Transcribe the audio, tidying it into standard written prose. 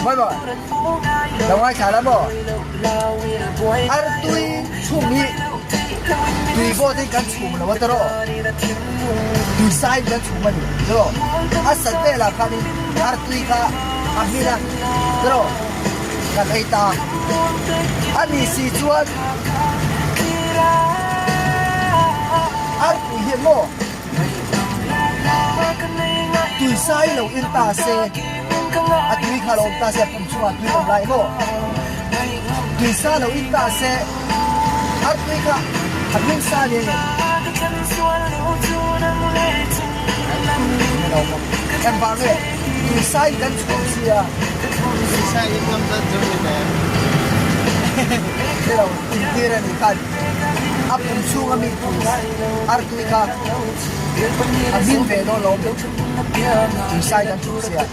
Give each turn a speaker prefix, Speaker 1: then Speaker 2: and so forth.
Speaker 1: Mawi maw? Lo ngaithla la maw? Artui chhum hi tui vawt in kan chhum lo a tawrh tui sa in kan chhum a ni tawrh a sat velah khanin artui kha a hmin a tawrh kan ei ta a ni si chuan arpui hi maw tui sa i lo in ta se a tui kha lo awm ta se a pum chungah tui awm lai maw tui sa lo in ta se artui kha a hming sa ni a ngem engvang nge tui sa in kan chhuak sia
Speaker 2: tui sa in ngam zat chu ni le
Speaker 1: ni lo intir a nih khan a pum chhung a mi tui artui kha a hming ve dawn lo tui sai kan chhuk sia.